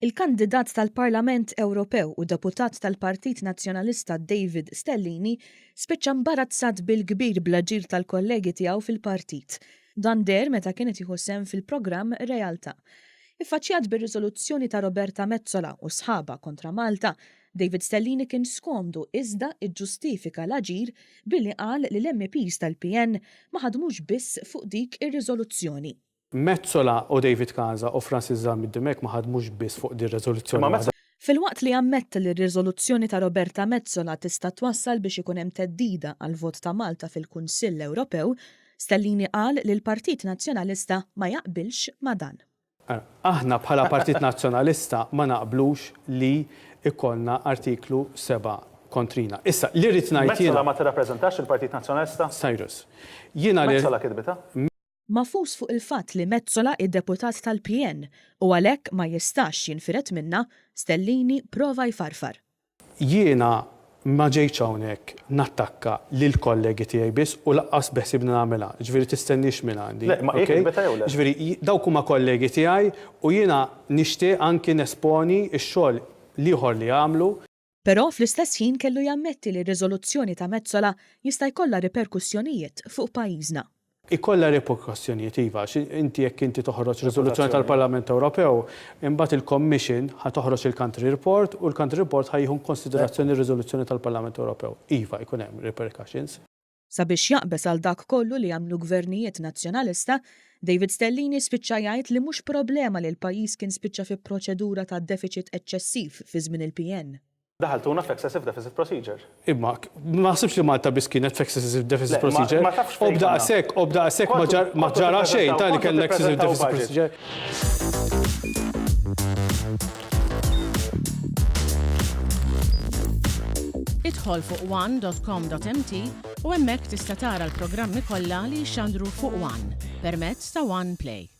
Il-kandidat tal-Parlament Ewropew u deputat tal-Partit Nazzjonalista David Stellini spiċċa mbarazzat bil-kbir bl-aġir tal-kollegi tiegħu fil-partit. Dan deher meta kien qed jieħu sehem fil-programm Realtà. Iffaċċjat bir-riżoluzzjoni ta' Roberta Metsola u sħabha kontra Malta, David Stellini kien skomdu iżda ġġustifika l-aġir billi qal li l-MEPs tal-PN ma ħadmux biss fuq dik ir-riżoluzzjoni. Metsola u David Casa u Francis Zammit Dimech ma ħadmux biss fuq din ir-reżoluzzjoni waħda. Filwaqt li ammetta li r-riżoluzzjoni ta' Roberta Metsola tista' twassal biex ikun hemm theddida għall-vot ta' Malta fil-Kunsill Ewropew, Stellini qal li l-Partit Nazzjonalista ma jaqbilx ma' dan. Aħna bħala Partit Nazzjonalista ma naqblux li jkollna artiklu 7 kontrina. Issa, li rrid ngħid jiena. Metsola ma tirrappreżentax il-Partit Nazzjonalista? Cyrus, jiena li. Metsola kitbitha? Magħfus fuq il-fatt li Metsola hi deputat tal-PN u għalhekk ma jistax jinfired minnha, Stellini prova jfarfar. Jiena ma ġejtx hawnhekk nattakka lill-kollegi tiegħi biss u lanqas beħsiebni nagħmilha, jiġifieri tistenniex mingħandi. Le, imma hi kitbitha jew le? Jiġifieri dawk huma kollegi tiegħi u jiena nixtieq anki nesponi x-xogħol l-ieħor li għamlu. Però fl-istess ħin kellu jammetti li r-riżoluzzjoni ta' Metsola jista' jkollha riperkussjonijiet fuq pajjiżna. Ikollha riperkussjonijiet iva, għax inti jekk inti toħroġ riżoluzzjoni tal-Parlament Ewropew, imbagħad il-Commission ħa toħroġ il-country report u l-country report ħa jieħu inkonsiderazzjoni r-riżoluzzjoni tal-Parlament Ewropew. Iva, jkun hemm repercussions. Sabiex jaqbeż għal dak kollu li għamlu gvernijiet Nazzjonalista, David Stellini spiċċa jgħid li mhux problema li l-pajjiż kien spiċċa fi proċedura ta' defiċit eċċessiv fi żmien il-PN. Daħaltuna f'excessive deficit procedure. Imma ma naħsibx li Malta biss kienet f'excessive deficit Le, ma procedure. ma tafx U fejn konna. b'daqshekk, u b'daqshekk ma Kontu ġar ma kontu ġara xejn tippreżentaw ta' li kontu kellna excessive tippreżentaw deficit budget. procedure. Idħol fuq one.com.mt u hemmhekk tista' tara l-programmi kollha li jixxandru fuq One permezz ta' One Play.